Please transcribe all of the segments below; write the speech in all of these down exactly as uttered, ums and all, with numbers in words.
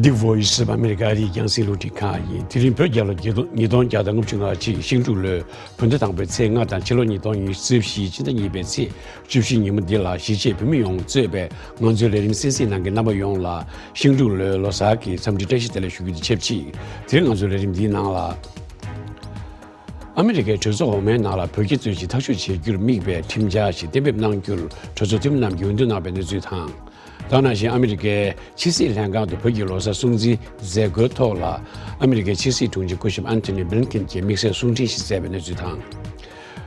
The Voice of America ཨ་རིའི་རྒྱང་སྲིང་རླུང་འཕྲིན་ཁང་ཡིན། དེ་རིང་བོད་རྒྱལ་ལོ་ཉིས་སྟོང་ཉིས་སྟོང་བརྒྱ་དང་ལྔ་བཅུ་ང་གཅིག་ཤིང་འབྲུག་ལོའི་བོད་ཟླ་དང་པོའི་ཚེས་ལྔ་དང་ཕྱི་ལོ་ཉིས་སྟོང་ཉི་ཤུ་རྩ་བཞི་ཕྱི་ཟླ་གཉིས་པའི་ཚེས་བཅུ་བཞི་ཉིན་མོ་འདི་ལ་གཞིས་བྱེས་བོད་མི་ཡོངས་གཙོས་པའི་ང་ཚོའི་ལས་རིམ་གསན་གཟིགས་གནང་མཁན་རྣམ་པ་ཡོངས་ལ་ཤིང་འབྲུག་ལོའི་ལོ་གསར་གྱི་འཚམས་འདྲི་བཀྲ་ཤིས་བདེ་ལེགས་ཞུ་རྒྱུ་དང་ཆབས་ཅིག་དེ་རིང་ང་ཚོའི་ལས་རིམ་འདིའི་ནང་ལ། ཨ་མི་རི་ཀའི་གྲོས་ཚོགས་འོག་མའི་ནང་ལ་བོད་རྒྱ་རྩོད་གཞི་ཐག་གཅོད་བྱེད་རྒྱུར་དམིགས་པའི་ཁྲིམས་འཆར་ཞིག་གཏན་འབེབས་གནང་རྒྱུར་གྲོས་ཚོགས་འཐུས་མི་རྣམས་ཀྱིས་འོས་བསྡུ་གནང་བའི་གནས་ཚུལ་དང་། དེ་ནང་བཞིན་ཨ་མི་རི་ཀའི་ཕྱི་སྲིད་ལྷན་ཁང་དུ་བོད་ཀྱི་ལོ་གསར་སྲུང་བརྩིའི་མཛད་སྒོའི་ཐོག་ལ་ཨ་མི་རི་ཀའི་ཕྱི་སྲིད་དྲུང་ཆེ་སྐུ་ཞབས་ཨན་ཐོ་ནི་བྷི་ལིན་ཀེན་གྱིས་དམིགས་བསལ་གསུང་འཕྲིན་ཞིག་བསྩལ་བའི་གནས་ཚུལ་དང་།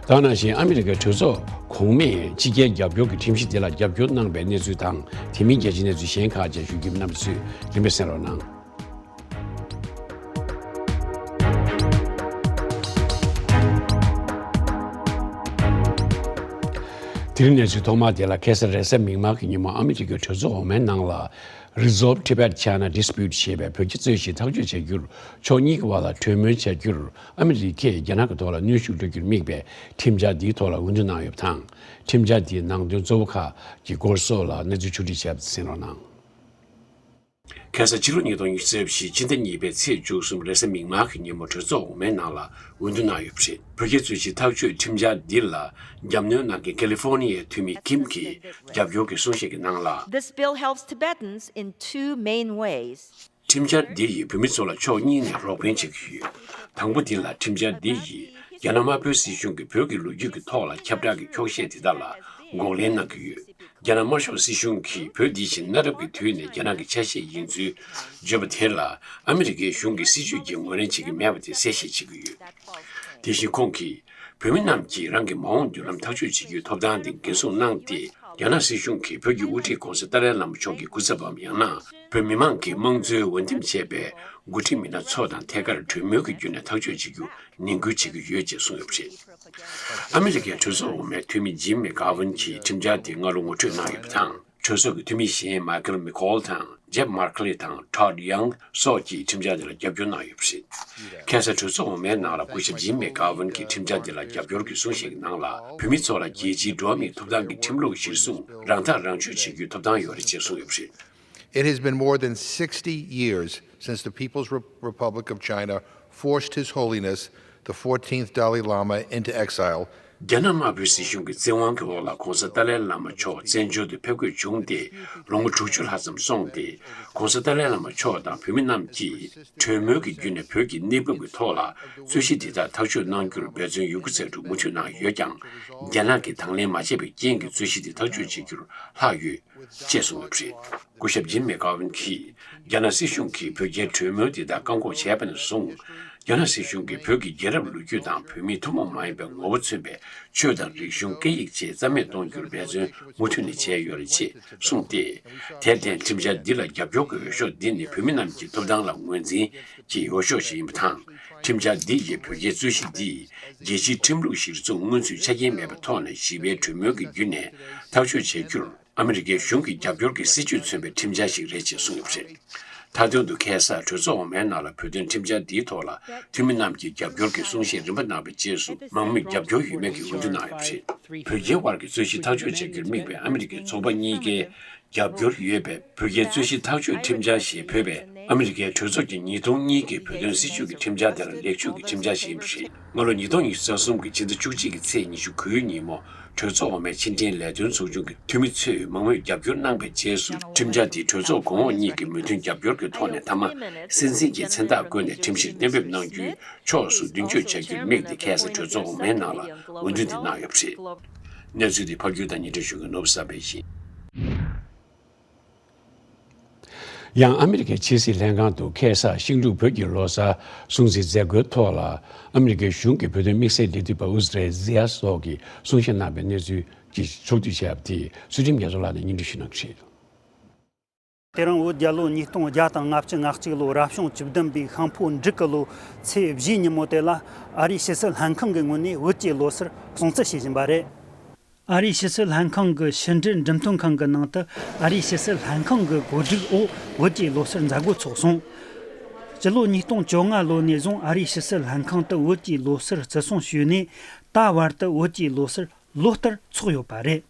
དེ་ནང་བཞིན་ཨ་མི་རི་ཀའི་གྲོས་ཚོགས་གོང་མས་ཕྱི་རྒྱལ་རྒྱབ་སྐྱོར་གྱི་ཁྲིམས་གཞི་དེ་ལ་རྒྱབ་སྐྱོར་གནང་བའི་གནས་ཚུལ་དང་དེ་མིན་རྒྱལ་སྤྱིའི་གནས་ཚུལ་གཞན་ཁག་བཅས་ཞུ་རྒྱུ་ཡིན། རྣམ་པ་ཚོས་རིམ་པས་གསན་རོགས་གནང་། དེ་རིང་གནས་ཚུལ་ཐོག་མ་དེ་ལ། ཁ་སང་རེས་གཟའ་མིག་དམར་གྱི་ཉིན་མོ་ཨ་མི་རི་ཀའི་གྲོས་ཚོགས་འོག་མའི་ནང་ལ། Resolve Tibet China Dispute ཞེས་པའི་བོད་རྒྱ་རྩོད་གཞི་ཐག་གཅོད་བྱ་རྒྱུར་ཕྱོགས་གཉིས་ཀྱི་བར་ལ་གྲོས་མོལ་བྱ་རྒྱུར་ཨ་མི་རི་ཀས་རྒྱ་ནག་གི་ཐོག་ལ་གནོན་ཤུགས་སྤྲོད་རྒྱུར་དམིགས་པའི་ཁྲིམས་འཆར་འདིའི་ཐོག་ལ་འོས་བསྡུ་གནང་ཡོད་པ་དང་། ཁྲིམས་འཆར་འདིའི་ནང་དོན་གཙོ་བོ་ཁག་གི་སྐོར་སོགས་ལ་གནས་ཚུལ་ཕྱོགས་སྒྲིག་བྱས་པ་གསན་རོགས་གནང་། ཁ་སང་ཕྱི་ལོ་ཉིས་སྟོང་ཉི་ཤུ་རྩ་བཞི་ཕྱི་ཟླ་གཉིས་པའི་ཚེས་བཅུ་གསུམ་རེས་གཟའ་མིག་དམར་གྱི་ཉིན་མོ་གྲོས་ཚོགས་འོག་མའི་ནང་ལ་འོས་བསྡུ་གནང་ཡོད་པ་རེད། བོད་རྒྱ་རྩོད་གཞི་ཐག་གཅོད་ཁྲིམས་འཆར་འདི་ལ་རྒྱབ་སྣོན་གནང་མཁན་ཁ་ལི་ཧྥོ་ནི་ཡའི་འཐུས་མི་ཀིམ་གྱིས་རྒྱབ་སྐྱོར་གྱི་གསུང་བཤད་ཀྱི་ནང་ལ། This bill helps Tibetans in two main ways. ཁྲིམས་འཆར་འདི་ཡིས་བོད་མི་ཚོ་ལ་ཕྱོགས་གཉིས་ནས་རོགས་ཕན་བྱེད་ཀྱི་ཡོད། དང་པོ་འདི་ལ་ཁྲིམས་འཆར་འདི་ཡིས་རྒྱ་ནག་དམར་པོའི་སྲིད་གཞུང་གིས་བོད་ཀྱི་ལོ་རྒྱུས་ཀྱི་ཐོག་ལ་ཁྱབ་བསྒྲགས་ཀྱི་འཁྱོག་བཤད་དེ་དག་ལ་འགོག་ལན་གནང་གི་ཡོད། རྒྱ་ནག་དམར་ཤོག་སྲིད་གཞུང་གིས་བོད་འདི་བཞིན་གནའ་རབས་ཀྱི་དུས་ནས་རྒྱ་ནག་གི་ཆ་ཤས་ཡིན་ཚུལ་བརྗོད་པ་དེ་ལ་ཨ་མི་རི་ཀའི་གཞུང་གིས་སྲིད་བྱུས་ཀྱིས་ངོས་ལེན་བྱེད་ཀྱི་མེད་པ་དེ་གསལ་བཤད་བྱེད་ཀྱི་ཡོད། དེ་བཞིན་ཁོང་གིས་བོད་མི་རྣམས་ཀྱིས་རང་གི་མ་འོངས་མདུན་ལམ་ཐག་གཅོད་བྱེད་རྒྱུའི་ཐོབ་ཐང་དེ་འགན་སྲུང་གནང་སྟེ། རྒྱ་ནག་སྲིད་གཞུང་གིས་བོད་ཀྱི་དབུ་ཁྲིད་༸གོང་ས་ཏཱ་ལའི་བླ་མ་མཆོག་གི་སྐུ་ཚབ་བམ། ཡང་ན་བོད་མི་མང་གི་དམངས་གཙོའི་འོས་འདེམས་བྱས་པའི་འགོ་ཁྲིད་མི་སྣ་ཚོ་དང་ཐད་ཀར་གྲོས་མོལ་གྱི་བརྒྱུད་ནས་ཐག་གཅོད་བྱེད་རྒྱུ་ནན་སྐུལ་བྱེད་ཀྱི་ཡོད་ཅེས་གསུངས་ཡོད་པ་རེད། ཨ་མི་རི་ཀའི་གྲོས་ཚོགས་འོག་མའི་འཐུས་མི་ཇིམ་མེ་གྷ་ཝན་གྱིས་ཁྲིམས་འཆར་དེ་སྔ་ལོ་ངོ་སྤྲོད་གནང་ཡོད་པ་དང་། གྲོས་ཚོགས་ཀྱི་འཐུས་མི་གཞན་མཱ་ཁེལ་མེ་ཁོལ་དང་ཇེབ་མར་ཁེ་ལི་དང་ཊོཌ་ཡང་སོགས་ཀྱིས་ཁྲིམས་འཆར་དེ་ལ་རྒྱབ་སྐྱོར་གནང་ཡོད་པ་རེད། ཁ་སང་གྲོས་ཚོགས་འོག་མའི་ནང་ལ་སྐུ་ཞབས་ཇིམ་མེ་གྷ་ཝན་གྱིས་ཁྲིམས་འཆར་དེ་ལ་རྒྱབ་སྐྱོར་གྱི་གསུང་བཤད་ཀྱི་ནང་ལ། བོད་མི་ཚོ་ལ་རྒྱལ་སྤྱིའི་འགྲོ་བ་མིའི་ཐོབ་ཐང་གི་ཁྲིམས་ལུགས་གཞིར་བཟུང་རང་ཐག་རང་གཅོད་བྱེད་རྒྱུའི་ཐོབ་ཐང་ཡོད་རེད་ཅེས་གསུངས་ཡོད་པ་རེད། It has been more than sixty years since the People's Re- Republic of China forced His Holiness the fourteenth Dalai Lama into exile. རྒྱ་ནག་དམར་པོའི་སྲིད་གཞུང་གི་བཙན་དབང་གི་འོག་ལ་༸གོང་ས་ཏཱ་ལའི་བླ་མ་མཆོག་བཙན་བྱོལ་དུ་ཕེབས་དགོས་བྱུང་སྟེ། ལོ་ངོ་དྲུག་ཅུ་ལྷག་ཙམ་སོང་སྟེ། ༸གོང་ས་ཏཱ་ལའི་བླ་མ་མཆོག་དང་བོད་མི་རྣམས་ཀྱིས་གྲོས་མོལ་གྱི་བརྒྱུད་ནས་བོད་ཀྱི་གནས་བབ་ཀྱི་ཐོག་ལ་རྩོད་གཞི་འདི་དག་ཐག་གཅོད་གནང་རྒྱུར་འབད་བརྩོན་ཡོད་རྒུ་ཚད་དུ་མུ་མཐུད་གནང་ཡོད་ཀྱང་། རྒྱ་ནག་གིས་དང་ལེན་མ་བྱས་པའི་རྐྱེན་གྱིས་རྩོད་གཞི་འདི་ཐག་གཅོད་བྱེད་རྒྱུར་ལྷག་ཡོད། ཅེས་གསུངས་ཡོད་པ་རེད། སྐུ་ཞབས་ཇིམ་མེ་གྷ་ཝན་གྱིས་རྒྱ་ནག་སྲིད་གཞུང་གིས་བོད་རྒྱའི་གྲོས་མོལ་འདི་དག་བཀག་འགོག་བྱས་པ་ནས་བཟུང་། རྒྱ་ནག་སྲིད་གཞུང་གིས་བོད་ཀྱི་རྒྱལ་རབས་ལོ་རྒྱུས་དང་བོད་མིའི་ཐུན་མོང་མ་ཡིན་པའི་ངོ་བོ་མཚོན་པའི་ཆོས་དང་རིག་གཞུང་སྐད་ཡིག་བཅས་རྩ་མེད་གཏོང་རྒྱུར་འབད་བརྩོན་མུ་མཐུད་ནས་བྱས་ཡོད་རེད་ཅེས་གསུངས་ཏེ། དེར་བརྟེན་ཁྲིམས་འཆར་འདི་ལ་རྒྱབ་སྐྱོར་གྱི་འོས་ཤོག་འདི་ནི་བོད་མི་རྣམས་ཀྱི་ཐོབ་ཐང་ལ་ངོས་འཛིན་གྱི་འོས་ཤོག་ཞིག་ཡིན་པ་དང་། ཁྲིམས་འཆར་འདི་ཡིས་བོད་རྒྱའི་རྩོད་གཞི་འདི་རྒྱལ་སྤྱིའི་ཁྲིམས་ལུགས་གཞིར་བཟུང་སྔོན་ཚུད་ཆ་རྐྱེན་མེད་པའི་ཐོག་ནས་ཞི་བའི་གྲོས་མོལ་གྱི་བརྒྱུད་ནས་ཐག་གཅོད་བྱ་རྒྱུར། ཨ་མི་རི་ཀའི་གཞུང་གི་རྒྱབ་སྐྱོར་གྱི་སྲིད་བྱུས་མཚོན་པའི་ཁྲིམས་འཆར་ཞིག་རེད་ཅེས་གསུངས་ཡོད་པ་རེད། མཐའ་དོན་དུ་ཁ་སང་གྲོས་ཚོགས་འོག་མའི་ནང་ལ་བོད་དོན་ཁྲིམས་འཆར་འདིའི་ཐོག་ལ་འཐུས་མི་རྣམས་ཀྱིས་རྒྱབ་སྐྱོར་གྱི་གསུང་བཤད་རིམ་པ་གནང་བའི་རྗེས་སུ་མང་མོས་རྒྱབ་སྐྱོར་ཡོད་མེད་ཀྱི་འོས་བསྡུ་གནང་ཡོད་པ་རེད། བོད་རྒྱའི་དབར་གྱི་རྩོད་གཞི་ཐག་གཅོད་བྱ་རྒྱུར་དམིགས་པའི་ཨ་མི་རི་ཀའི་ཚོགས་པ་གཉིས་ཀའི་རྒྱབ་སྐྱོར་ཡོད་པའི་བོད་རྒྱའི་རྩོད་གཞི་ཐག་གཅོད་ཁྲིམས་འཆར་ཞེས་འབོད་པའི་ཨ་མི་རི་ཀའི་གྲོས་ཚོགས་ཀྱི་ཉིས་སྟོང་གཉིས་ཀྱི་བོད་དོན་སྲིད་བྱུས་ཀྱི་ཁྲིམས་འཆར་དེ་ལ་ལེགས་བཅོས་ཀྱི་ཁྲིམས་འཆར་ཞིག་ཡིན་པ་རེད། སྔ་ལོ་ཉིས་སྟོང་ཉི་ཤུ་རྩ་གསུམ་གྱི་ཕྱི་ཟླ་བཅུ་གཅིག་གི་ཚེས་ཉི་ཤུ་དགུའི་ཉིན་མོ། གྲོས་ཚོགས་འོག་མའི་ཕྱི་འབྲེལ་ལས་དོན་ཚོགས་ཆུང་གི་འཐུས་མི་ཚོས་མང་མོས་རྒྱབ་སྐྱོར་གནང་བའི་རྗེས་སུ། ཁྲིམས་འཆར་འདི་གྲོས་ཚོགས་གོང་འོག་གཉིས་ཀྱི་མོས་མཐུན་རྒྱབ་སྐྱོར་གྱི་ཐོག་ནས་མཐའ་མ་སྲིད་འཛིན་གྱི་མཚན་རྟགས་བཀོད་ནས་ཁྲིམས་གཞིར་གཏན་འབེབས་གནང་རྒྱུའི་ཕྱོགས་སུ་མདུན་སྐྱོད་བྱ་རྒྱུར་དམིགས་ཏེ། ཁ་སང་གྲོས་ཚོགས་འོག་མའི་ནང་ལ་འོས་བསྡུ་འདི་གནང་ཡོད་པ་རེད། གནས་ཚུལ་འདི་ཕབ་སྒྱུར་དང་སྙན་སྒྲོན་ཞུ་མཁན་ནོར་བུ་བསམ་འཕེལ་ཡིན། ཡང་ཨ་མི་རི་ཀའི་ཕྱི་སྲིད་ལྷན་ཁང་དུ་ཁ་སང་ཤིང་འབྲུག་བོད་ཀྱི་ལོ་གསར་སྲུང་བརྩིའི་མཛད་སྒོའི་ཐོག་ལ། ཨ་མི་རི་ཀའི་གཞུང་གི་བོད་དོན་དམིགས་བསལ་འབྲེལ་མཐུད་པ་ཨུ་ཛི་རེ་ཛི་ཡ་སོགས་ཀྱིས་གསུང་བཤད་གནང་བའི་གནས་ཚུལ་གྱིས་ཕྱོགས་བསྡུས་བྱས་པ་དེ་ཚུལ་ཁྲིམས་རྒྱ་མཚོ་ལགས་ནས་སྙན་སྒྲོན་ཞུ་གནང་གི་རེད། དེ་རིང་བོད་རྒྱལ་ལོ་ཉིས་སྟོང་བརྒྱ་དང་ལྔ་བཅུ་ང་གཅིག་ལོ་རབ་བྱུང་བཅུ་བདུན་པའི་ཤིང་ཕོ་འབྲུག་གི་ལོ་ཚེས་བཞིའི་ཉིན་མོ་དེ་ལ། ཨ་རིའི་ཕྱི་སྲིད་ལྷན་ཁང་གི་ངོས་ནས་བོད་ཀྱི་ལོ་གསར་སྲུང་བརྩི་བྱེད་བཞིན་པ་རེད། ཨ་རིའི་ཕྱི་སྲིད་ལྷན་ཁང་གི་ཕྱི་འབྲེལ་འགྲེམས་སྟོན་ཁང་གི་ནང་དུ། ཨ་རིའི་ཕྱི་སྲིད་ལྷན་ཁང་གི་གོ་སྒྲིག་འོག་བོད་ཀྱི་ལོ་གསར་མཛད་སྒོ་ཚོགས་སོང་། སྤྱི་ལོ་ཉིས་སྟོང་བཅོ་ལྔ་ལོ་ནས་བཟུང་ཨ་རིའི་ཕྱི་སྲིད་ལྷན་ཁང་དུ་བོད་ཀྱི་ལོ་གསར་བརྩི་སྲུང་ཞུས་ནས། ད་བར་དུ་བོད་ཀྱི་ལོ་གསར་ལོ་ལྟར་ཚོགས་ཡོད་པ་རེད།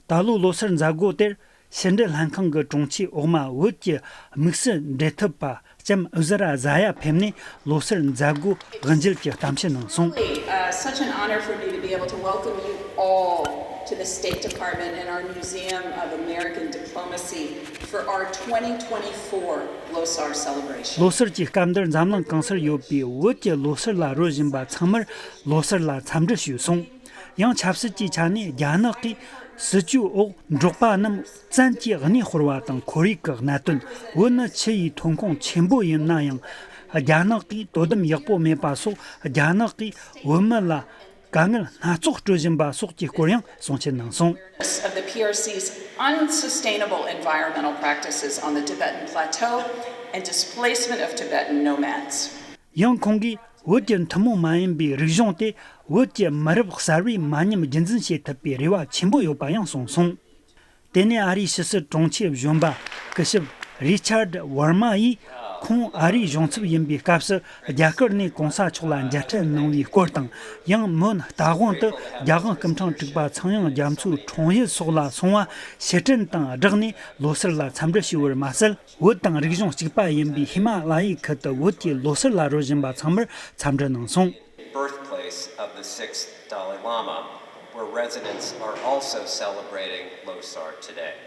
ད་ལོའི་ལོ་གསར་མཛད་སྒོ་དེར། ཕྱི་འབྲེལ་ལྷན་ཁང་གི་དྲུང་ཆེ་འོག་མ་བོད་ཀྱི་དམིགས་བསལ་འབྲེལ་མཐུད་པ་ལྕམ་ཨུ་ཟ་ར་ཟ་ཡ་ཕེབས་ནས་ལོ་གསར་མཛད་སྒོའི་དབུ་འབྱེད་ཀྱི་གཏམ་བཤད་གནང་སོང་། Uh, such an honor for me to be able to welcome you all to the State Department and our Museum of American Diplomacy for our twenty twenty-four Losar celebration. ལོ་གསར་གྱི་སྐབས་འདིར་འཛམ་གླིང་གང་སར་ཡོད་པའི་བོད་ཀྱི་ལོ་གསར་ལ་རོལ་བཞིན་པ་ཚང་མར་ལོ་གསར་ལ་འཚམས་འདྲི་ཞུས་སོང་། ཡང་ཆབ་སྲིད་ཀྱི་ཆ་ནས་རྒྱ་ནག་གིས་སྲིད་ཇུས་འོག་འབྲོག་པ་རྣམས་བཙན་གྱིས་གནས་སྤོར་བ་དང་ཁོར་ཡུག་གི་གནད་དོན། བོད་ནི་ཆུ་ཡི་ཐོན་ཁུངས་ཆེན་པོ་ཡིན་ན་ཡང་རྒྱ་ནག་གིས་དོ་དམ་ཡག་པོ་མེད་པ་སོགས། རྒྱ་ནག་གིས་བོད་མི་ལ་དཀའ་ངལ་སྣ་ཚོགས་སྤྲོད་བཞིན་པ་སོགས་ཀྱི་སྐོར་ཡང་གསུང་བཤད་གནང་སོང་། Of the P R C's unsustainable environmental practices on the Tibetan plateau and displacement of Tibetan nomads. ཡང་ཁོང་གིས་བོད་ཀྱི་ཐུན་མོང་མ་ཡིན་པའི་རིག་གཞུང་དེ་བོད་ཀྱི་མི་རབས་གསར་བས་མ་ཉམས་རྒྱུན་འཛིན་བྱེད་ཐུབ་པའི་རེ་བ་ཆེན་པོ་ཡོད་པ་ཡང་གསུངས་སོང་། དེ་ནས་ཨ་རིའི་ཕྱི་སྲིད་དྲུང་ཆེ་གཞོན་པ་སྐུ་ཞབས་རི་ཆར་ཌི་ཝར་མ་ཡིས། ཁོང་ཨ་རིའི་གཞུང་ཚབ་ཡིན་པའི་སྐབས་སུ་རྒྱ་གར་ནས་གོང་ས་མཆོག་ལ་མཇལ་འཕྲད་གནང་བའི་སྐོར་དང་། ཡང་མོན་རྟ་དབང་དུ་རྒྱ་དབང་སྐུ་ཕྲེང་དྲུག་པ་ཚངས་དབྱངས་རྒྱ་མཚོའི་འཁྲུངས་ཡུལ་སོགས་ལ་སོང་བ་ཕྱིར་དྲན་དང་སྦྲགས་ནས་ལོ་གསར་ལ་འཚམས་འདྲི་ཞུས་པར་མ་ཟད། བོད་དང་རིག་གཞུང་གཅིག་པ་ཡིན་པའི་ཧི་མ་ལ་ཡའི་ཁུལ་དུ་བོད་ཀྱི་ལོ་གསར་ལ་རོལ་བཞིན་པ་ཚང་མར་འཚམས་འདྲི་གནང་སོང་། Birthplace of the sixth Dalai Lama, where residents are also celebrating Losar today.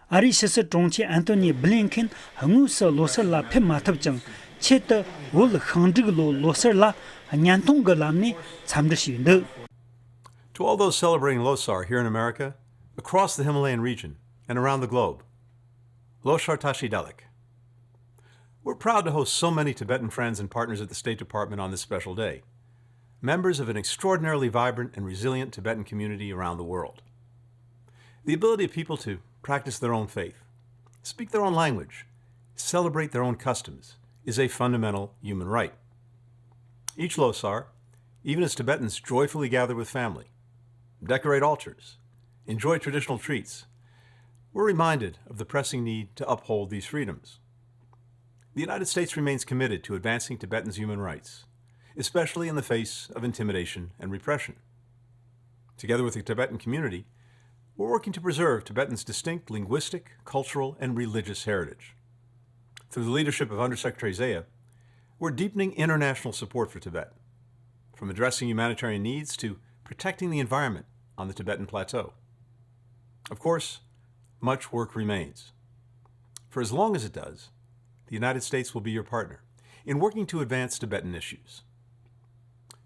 ཨ་རིའི་ཕྱི་སྲིད་དྲུང་ཆེ་ཨན་ཐོ་ནི་བྷི་ལིན་ཁེན་དངོས་སུ་ལོ་གསར་ལ་ཕེབས་མ་ཐུབ་ཀྱང་ཆེད་དུ་བོད་ཤིང་འབྲུག་ལོའི་ལོ་གསར་ལ་བརྙན་ཐུང་གི་ལམ་ནས་འཚམས་འདྲི་ཞུས་འདུག། To all those celebrating Losar here in America, across the Himalayan region, and around the globe, Losar Tashi Delek. We're proud to host so many Tibetan friends and partners at the State Department on this special day, members of an extraordinarily vibrant and resilient Tibetan community around the world. The ability of people to practice their own faith, speak their own language, celebrate their own customs is a fundamental human right. Each Losar, even as Tibetans joyfully gather with family, decorate altars, enjoy traditional treats, we're reminded of the pressing need to uphold these freedoms. The United States remains committed to advancing Tibetans' human rights, especially in the face of intimidation and repression. Together with the Tibetan community, we're working to preserve Tibetans' distinct linguistic, cultural, and religious heritage. Through the leadership of Undersecretary Zeya, we're deepening international support for Tibet, from addressing humanitarian needs to protecting the environment on the Tibetan plateau. Of course, much work remains. For as long as it does, the United States will be your partner in working to advance Tibetan issues.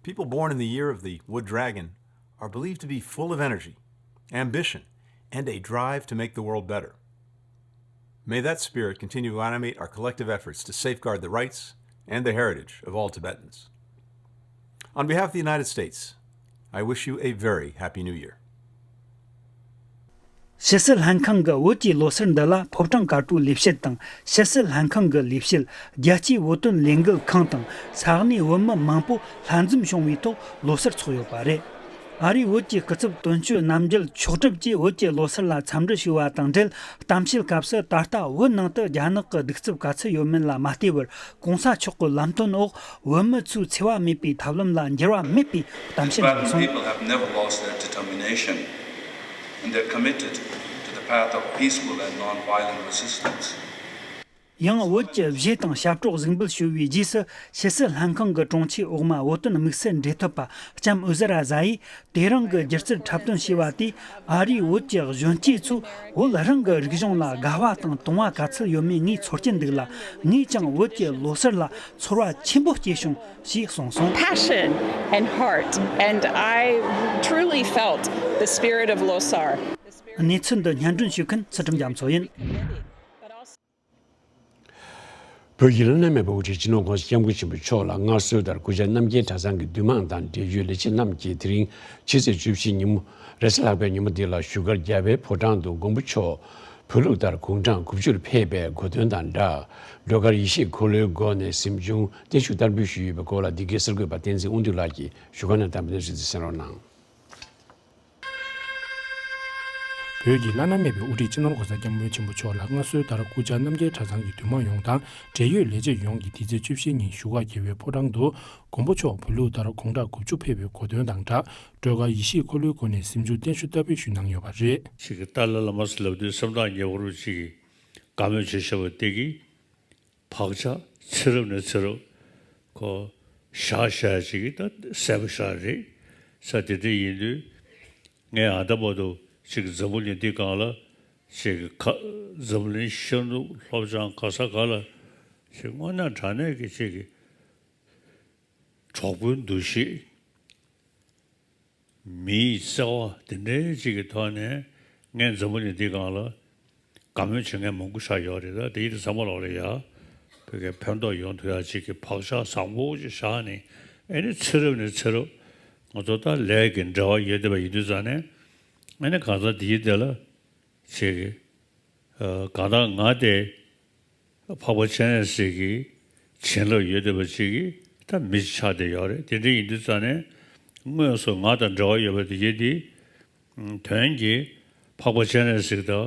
People born in the year of the Wood Dragon are believed to be full of energy, ambition, and a drive to make the world better. May that spirit continue to animate our collective efforts to safeguard the rights and the heritage of all Tibetans. On behalf of the United States, I wish you a very happy New Year. ཕྱི་སྲིད་ལྷན་ཁང་གི་བོད་ཀྱི་ལོ་གསར་འདི་ལ་ཕོ་བྲང་དཀར་པོའི་ལས་བྱེད་དང་ཕྱི་སྲིད་ལྷན་ཁང་གི་ལས་བྱེད། རྒྱལ་སྤྱིའི་བོད་དོན་ལས་འགུལ་ཁང་དང་ས་གནས་བོད་མི་མང་པོ་ལྷན་འཛོམས་བྱུང་བའི་ཐོག་ལོ་གསར་ཚོགས་ཡོད་པ་རེད། ཨ་རིའི་བོད་ཀྱི་སྐུ་ཚབ་དོན་གཅོད་རྣམ་རྒྱལ་མཆོག་གྲུབ་ཀྱིས་བོད་ཀྱི་ལོ་གསར་ལ་འཚམས་འདྲི་ཞུས་པ་དང་འབྲེལ་གཏམ་བཤད་སྐབས་སུ། ད་ལྟ་བོད་ནང་དུ་རྒྱ་ནག་གི་གདུག་རྩུབ་ག་ཚོད་ཡོད་མིན་ལ་མ་ལྟོས་པར། གོང་ས་མཆོག་གི་ལམ་སྟོན་འོག་བོད་མི་ཚོའི་འཚེ་བ་མེད་པའི་ཐབས་ལམ་ལ་འགྱུར་བ་མེད་པའི་གཏམ་བཤད་གནང་སོང་། Tibetan people have never lost their determination, and they're committed to the path of peaceful and non-violent resistance. ཡང་བོད་ཀྱི་བཞེས་དང་ཞབས་བྲོ་གཟིགས་འབུལ་ཞུ་བའི་རྗེས་སུ། ཕྱི་སྲིད་ལྷན་ཁང་གི་དྲུང་ཆེ་འོག་མ་བོད་དོན་དམིགས་བསལ་འབྲེལ་མཐུད་པ་ལྕམ་ཨུ་ཟ་ར་ཟ་ཡིས། དེ་རིང་གི་སྒྱུ་རྩལ་འཁྲབ་སྟོན་བྱས་པ་དེས་ཨ་རིའི་བོད་ཀྱི་གཞོན་སྐྱེས་ཚོས་བོད་རང་གི་རིག་གཞུང་ལ་དགའ་བ་དང་དུང་བ་ག་ཚོད་ཡོད་མེད་ངས་ཚོར་གྱིན་འདུག་ལ། ངས་ཀྱང་བོད་ཀྱི་ལོ་གསར་ལ་ཚོར་བ་ཆེན་པོ་སྐྱེས་བྱུང་ཞེས་གསུངས་སོང་། Passion and heart, and I truly felt the spirit of Losar. གནས་ཚུལ་འདི་སྙན་སྒྲོན་ཞུ་མཁན་ཚུལ་ཁྲིམས་རྒྱ་མཚོ་ཡིན། བོད་ཀྱི་བླ་ན་མེད་པ་དབུ་ཁྲིད་སྤྱི་ནོར་༸གོང་ས་༸སྐྱབས་མགོན་ཆེན་པོ་མཆོག་ལ་སྔར་སྲོལ་ལྟར་སྐུ་ཕྱྭ་རྣམ་རྒྱལ་གྲྭ་ཚང་གི་འདུས་མང་དང་འབྲེལ་ཡོད་ལས་བྱེད་རྣམས་ཀྱིས་དེ་རིང་ཕྱི་ཚེས་བཅུ་བཞི་ཉིན་མོ་རེས་གཟའ་ལྷག་པའི་ཉིན་མོ་འདི་ལ་བཞུགས་སྒར་རྒྱལ་བའི་ཕོ་བྲང་དུ་མགོན་པོ་མཆོག་བོད་ལུགས་ལྟར་དགུང་གྲངས་དགུ་བཅུར་ཕེབས་པའི་གོ་སྟོན་དང་སྦྲགས། སྒྲོལ་དཀར་ཡེ་ཤེས་འཁོར་ལོའི་སྒོ་ནས་གཟིམ་ཆུང་བརྟན་བཞུགས་བསྟར་འབུལ་ཞུས་ཡོད་པའི་སྐོར་ལ་འདི་གའི་གསར་འགོད་པ་བསྟན་འཛིན་དབང་འདུས་ལགས་ཀྱིས་བཞུགས་སྒར་ནས་དམ་པ་གནས་ཚུལ་འདི་གསན་རོགས་གནང་། བོད་ཀྱི་བླ་ན་མེད་པའི་དབུ་ཁྲིད་སྤྱི་ནོར་༸གོང་ས་༸སྐྱབས་མགོན་ཆེན་པོ་མཆོག་ལ་མངའ་གསོལ་ལྟར་སྐུ་བཅར་རྣམ་རྒྱལ་གྲྭ་ཚང་གི་འདུས་མང་ཡོངས་དང་འབྲེལ་ཡོད་ལས་བྱེད་ཡོངས་ཀྱིས་འདི་ཚེས་བཅུ་བཞི་ཉིན་བཞུགས་སྒར་རྒྱལ་བའི་ཕོ་བྲང་དུ་མགོན་པོ་མཆོག་བོད་ལུགས་ལྟར་དགུང་གྲངས་དགུ་བཅུ་ཕེབས་པའི་གོ་སྟོན་དང་སྦྲགས་སྒྲོལ་དཀར་ཡེ་ཤེས་འཁོར་ལོའི་སྒོ་ནས་གཟིམ་འཇུག་བརྟན་བཞུགས་བསྟར་སྤེལ་ཞུས་གནང་ཡོད་པ་རེད། ཅིག་གི་ཏཱ་ལའི་བླ་མ་ཟེར་ལབ་དུས་སེམས་ཐག་ཉེ་བོར་ཅིག་གི་དགའ་མོས་བྱེད་བཞག་པ་དེ་གིས། བག་ཆགས་ཚེ་རབས་ནས་ཚེ་རབས་ཁོ་བཞག་བཞག་ཅིག་གི་ད་གསལ་པོ་ཤར་རེད། ས་དེ་འདྲ་ཡིན་དུས་ངས་ཨ་ད་བར་དུ་ཅིག་འཛམ་བུ་གླིང་འདི་སྒང་ལ་ཅིག་གི་ཁ་འཛམ་བུ་གླིང་ཤར་ནུབ་ལྷོ་བྱང་ག་ས་ག་ལ་ཅིག་དངོས་གནས་དྲང་གནས་ཀྱི་ཅིག་གི་གྲོགས་པོའི་འདུ་ཤེས། མིའི་བརྩེ་བ་དེ་འདྲའི་ཅིག་གི་ཐོག་ནས་ངས་འཛམ་བུ་གླིང་འདི་སྒང་ལ་དགའ་མོས་བྱེད་མཁན་མང་པོ་ཆགས་ཡོད་རེད། ད་དེ་ཡིན་དུས་ཚང་མ་ལོག་ལ་ཡ། བོད་སྐད་ཕན་ཐོགས་ཡོང་ཐུབ་ཡ་ཅིག་གི་བག་ཆགས་བཟང་པོ་ཅིག་བཞག་ནས་ཨེ་ནི་ཚེ་རབས་ནས་ཚེ་རབས་ང་ཚོ་ད་ལས་ཀྱི་འབྲེལ་བ་ཡོད་བསྡད་པ་ཡིན་དུས་ཙང་ནས་ཨེ་ནི་གང་ཟག་དེ་ཡིན་དེ་ལ་ཅིག་གི་གང་ལྟར་ང་དེ་འཕགས་པ་སྤྱན་རས་གཟིགས་ཀྱི་བྱིན་རླབས་ཡོད་བསྡད་པ་ཅིག་གིས་ད་མི་ཅིག་ཆགས་བསྡད་ཡོད་རེད། དེ་འདྲ་ཡིན་དུས་ཙང་ནས་དངོས་སུ་ང་དང་འབྲེལ་བ་ཡོད་པ་དེ་ཡིན་དེ། དོན་གྱིས་འཕགས་པ་སྤྱན་རས་གཟིགས་དང་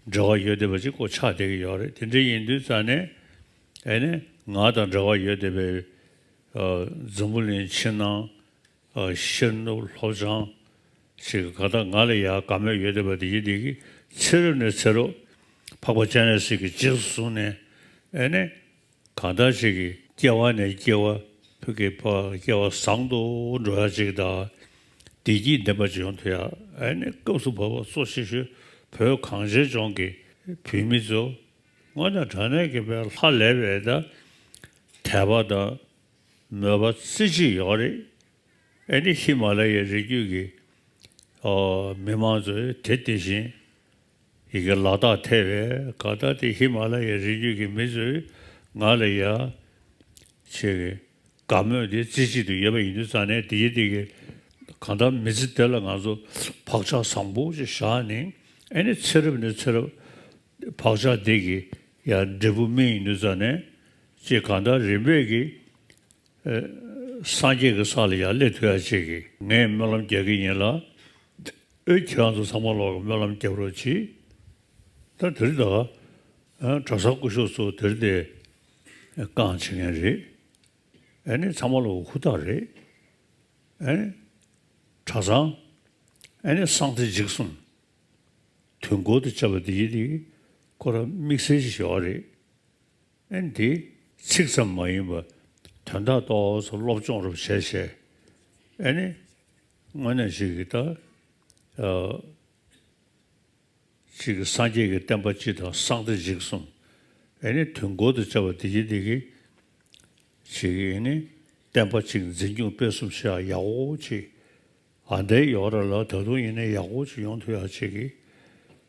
འབྲེལ་བ་ཡོད་བསྡད་པ་ཅིག་ཁོ་ཆགས་བསྡད་ཀྱི་ཡོད་རེད། དེ་འདྲ་ཡིན་དུས་ཙང་ནས་ཨེ་ནས་ང་དང་འབྲེལ་བ་ཡོད་བསྡད་པའི་འཛམ་བུ་གླིང་ཕྱི་ནང་ཤར་ནུབ་ལྷོ་བྱང་ཞིག་ག་ད་ང་ལ་ཡ་དགའ་མོས་ཡོད་བསྡད་པ་དེ་ཡིན་དེ་གི་ཚེ་རབས་ནས་ཚེ་རབས་འཕགས་པ་སྤྱན་རས་གཟིགས་ཀྱི་རྗེས་སུ་བཟུང་ནས་ཨེ་ནས། གང་ལྟར་ཞིག་གིས་སྐྱེ་བ་ནས་སྐྱེ་བ་ཕུགས་ཀྱི་ཕ་སྐྱེ་བ་བཟང་དུ་འགྲོ་ཡ་ཅིག་དང་། བདེ་སྐྱིད་ལྡན་པ་ཅིག་ཡོང་ཐུབ་ཡ། ཨ་ནི་སྐབས་སུ་བབ་པ་གཙོ་ཆེ་ཤོས་བོད་གངས་ཅན་ལྗོངས་ཀྱི་བོད་མི་ཚོ་དངོས་གནས་དྲང་གནས་ཀྱི་བའི་ལྷ་ལས་པའི་ད་དད་པ་དང་མོས་པ་རྩེ་གཅིག་ཡོད་རེད། ཨ་ནི་ཧི་མ་ལ་ཡའི་རི་རྒྱུད་ཀྱི་ཨོ་མི་མང་ཚོས་དེ་དེ་བཞིན་ཡི་གེ་ལ་དྭགས་ཐེ་བའི་ག་ད་དེ་ཧི་མ་ལ་ཡའི་རི་རྒྱུད་ཀྱི་མི་ཚོས་ང་ལ་ཡ་ཆེ་གི་དགའ་མོས་དེ་རྩེ་གཅིག་ཏུ་ཡོད་པ་ཡིན་དུས་ཙང་ནས་དེ་ཡི་དེ་གི་གང་ལྟར་མི་ཚེ་དེ་ལ་ང་ཚོ་བག་ཆགས་བཟང་པོ་ཞིག་བཞག་ནས་ཨ་ནི་ཚེ་རབས་ནས་ཚེ་རབས་བག་ཆགས་དེ་གི་ཡ་འབྲས་བུ་སྨིན་ཡིན་དུས་ཙང་ནས་ཅེས་གང་ལྟར་རིམ་པས་ཀྱི་སངས་རྒྱས་ཀྱི་ས་ལ་ཡར་སླེབས་ཐུབ་ཡ་ཅིག་གི་ངས་སྨོན་ལམ་རྒྱག་གི་ཡིན་ལ། ཨེ་ཁྱེད་རང་ཚོ་ཚང་མ་ལོག་གི་སྨོན་ལམ་རྒྱབ་རོགས་གྱིས། ད་དེ་རིང་ད་གྲྭ་ཚང་སྐུ་ཞབས་ཚོ་དེ་རིང་དེ་རྐང་བྱེད་མཁན་རེད། ཨེ་ནི་ཚང་མ་ལོག་ཧུར་ཐག་རེད། ཨེ་ནི་གྲྭ་ཚང་ཨེ་ནི་གསང་བདེ་འཇིགས་གསུམ་དུས་འཁོར་དུ་བཅའ་བ་དེ་ཡིན་དེ་ཁོ་རང་དམིགས་བསལ་ཞིག་ཡོད་རེད། ཨ་ནི་འདི་ཚིག་ཙམ་མ་ཡིན་པར་དོན་དག་ཏོག་ཙམ་སློབ་སྦྱོང་རུ་བྱས་བྱས། ཨ་ནི་དངོས་གནས་ཞིག་གི་ད་ཨ་ཅིག་གི་སངས་རྒྱས་ཀྱི་བསྟན་པ་སྤྱི་དང་གསང་བདེ་འཇིགས་གསུམ། ཨ་ནི་དུས་འཁོར་དུ་བཅའ་བ་དེ་ཡིན་དེ་གི་ཅིག་གི་ཨ་ནི་བསྟན་པ་ཅིག་འཛིན་སྐྱོང་སྤེལ་གསུམ་བྱེད་ཡག་ཡག་པོ་ཅིག་ཨ་འདྲའི་ཡོད་ར་ལ་ད་དུང་ཡིན་ན་ཡག་པོ་ཅིག་ཡོང་ཐུབ་ཡག་ཅིག་གི་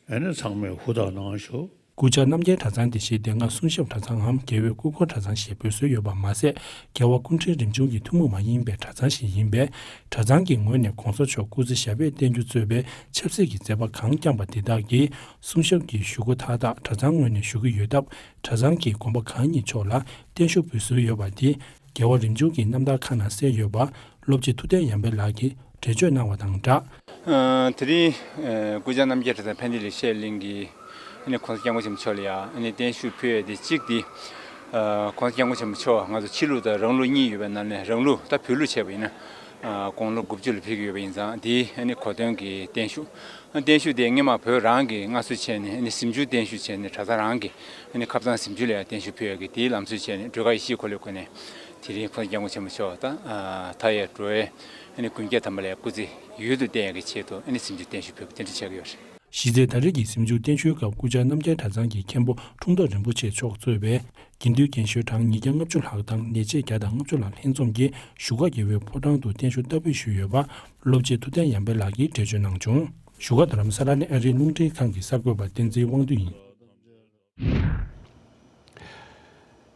ཨ་ནི་ཚང་མས་ཧུར་ཐག་གནང་ཤོག་སྐུ་བཅར་རྣམ་རྒྱལ་གྲྭ་ཚང་དེ་བཞིན་དེ་སྔ་སུང་ཞབས་གྲྭ་ཚང་ངམ་རྒྱལ་བའི་སྐུ་འཁོར་གྲྭ་ཚང་ཞེས་འབོད་སྲོལ་ཡོད་པ་མ་ཟད། རྒྱལ་བ་སྐུ་ཕྲེང་རིམ་བྱོན་གྱི་ཐུན་མོང་མ་ཡིན་པའི་གྲྭ་ཚང་ཞིག་ཡིན་པས། གྲྭ་ཚང་གི་ངོས་ནས་གོང་ས་མཆོག་སྐུ་ཚེ་ཞབས་པད་བརྟན་འགྱུར་གཙོས་པའི་ཆབ་སྲིད་ཀྱི་མཛད་པ་གང་བསྐྱངས་པ་དེ་དག་གིས་སུང་ཞབས་ཀྱི་ཞུ་སྒོ་མཐའ་དག་གྲྭ་ཚང་ངོས་ནས་ཞུ་གི་ཡོད་སྟབས། གྲྭ་ཚང་གི་དགོན་པ་གང་ཉིད་མཆོག་ལ་བརྟན་བཞུགས་འབུལ་སྲོལ་ཡོད་པ་དེ། རྒྱལ་བ་རིམ་བྱོན་གྱི་རྣམ་ཐར་ཁག་ནང་གསལ་ཡོད་པ། སློབ་སྤྱི་ཐུབ་བསྟན་ཡར་འཕེལ་ལགས་ཀྱིས་འགྲེལ་བརྗོད་གནང་བ་དང་སྦྲགས། ཨ། དེ་རིང་ཨ་སྐུ་བཅར་རྣམ་རྒྱལ་གྲྭ་ཚང་ཕན་བདེ་ལེགས་བཤད་གླིང་གིས་ཨ་ནི་གོང་ས་སྐྱབས་མགོན་ཆེན་པོ་མཆོག་ལ་ཡང་ཨ་ནི་བརྟན་བཞུགས་ཕུལ་ཡས་དེ་གཅིག་དེ། ཨ། གོང་ས་སྐྱབས་མགོན་ཆེན་པོ་མཆོག་ང་ཚོ་ཕྱི་ལུགས་དང་རང་ལུགས་གཉིས་ཡོད་པའི་ནང་ནས་རང་ལུགས་ད་བོད་ལུགས་བྱས་པ་ཡིན་ན། ཨ། དགུང་ལོ་དགུ་བཅུ་ལ་ཕེབས་ཀྱི་ཡོད་པ་ཡིན་ཙང་དེའི་ཨ་ནི་གོ་སྟོན་གྱི་བརྟན་བཞུགས། བརྟན་བཞུགས་དེ་སྔོན་མ་བོད་རང་གིས་མངའ་གསོལ་བྱས་ནས་ཨ་ནི་གཟིམ་འཇུག་བརྟན་བཞུགས་བྱས་ནས་གྲྭ་ཚང་རང་གིས་ཨ་ནི་ཁབ་ཚང་གཟིམ་འཇུག་ལ་ཡང་བརྟན་བཞུགས་ཕུལ་ཡག་གི་དེའི་ལམ་སྲོལ་བྱས་ནས་སྒྲོལ་དཀར་ཡེ་ཤེས་འཁོར་ལོའི་སྒོ་ནས་དེ་རིང་གོང་ས་སྐྱབས་མགོན་ཆེན་པོ་མཆོག་དང་། ཨ། མཐའ་ཡས་འགྲོ་བའི་ཨ་ནི་མགོན་སྐྱབས་དམ་པ་ལ་ཡང་སྐུ་ཚེ་ཡུན་དུ་བརྟན་ཡག་གི་ཆེད་དུ་ཨ་ནི་གཟིམ་འཇུག་བརྟན་བཞུགས་ཕུལ་བ་དེ་འདྲ་ཆགས་ཀྱི་ཡོད་རེད། གཞི་རྩའི་ད་རེས་ཀྱི་གཟིམ་འཇུག་བརྟན་བཞུགས་སྐབས་སྐུ་བཅར་རྣམ་རྒྱལ་གྲྭ་ཚང་གི་མཁན་པོ་འཁྲུངས་ཐོག་རིན་པོ་ཆེ་མཆོག་གཙོས་པའི་དགེ་འདུན་རྒན་གཞོན་གྲངས་ཉིས་བརྒྱ་ལྔ་བཅུ་ལྷག་དང་ལས་བྱེད་བརྒྱ་དང་ལྔ་བཅུ་ལྷག་ལྷན་འཛོམས་ཀྱིས་བཞུགས་སྒར་རྒྱལ་བའི་ཕོ་བྲང་དུ་བརྟན་བཞུགས་བསྟར་སྤེལ་ཞུས་ཡོད་པ། སློབ་སྤྱི་ཐུབ་བསྟན་ཡར་འཕེལ་ལགས་ཀྱིས་འགྲེལ་བརྗོད་གནང་བྱུང་། བཞུགས་སྒར་རྡ་རམ་ས་ལ་ནས་ཨ་རིའི་རླུང་འཕྲིན་ཁང་གི་གསར་འགོད་པ་བསྟན་འཛིན་དབང་འདུས་ཡིན།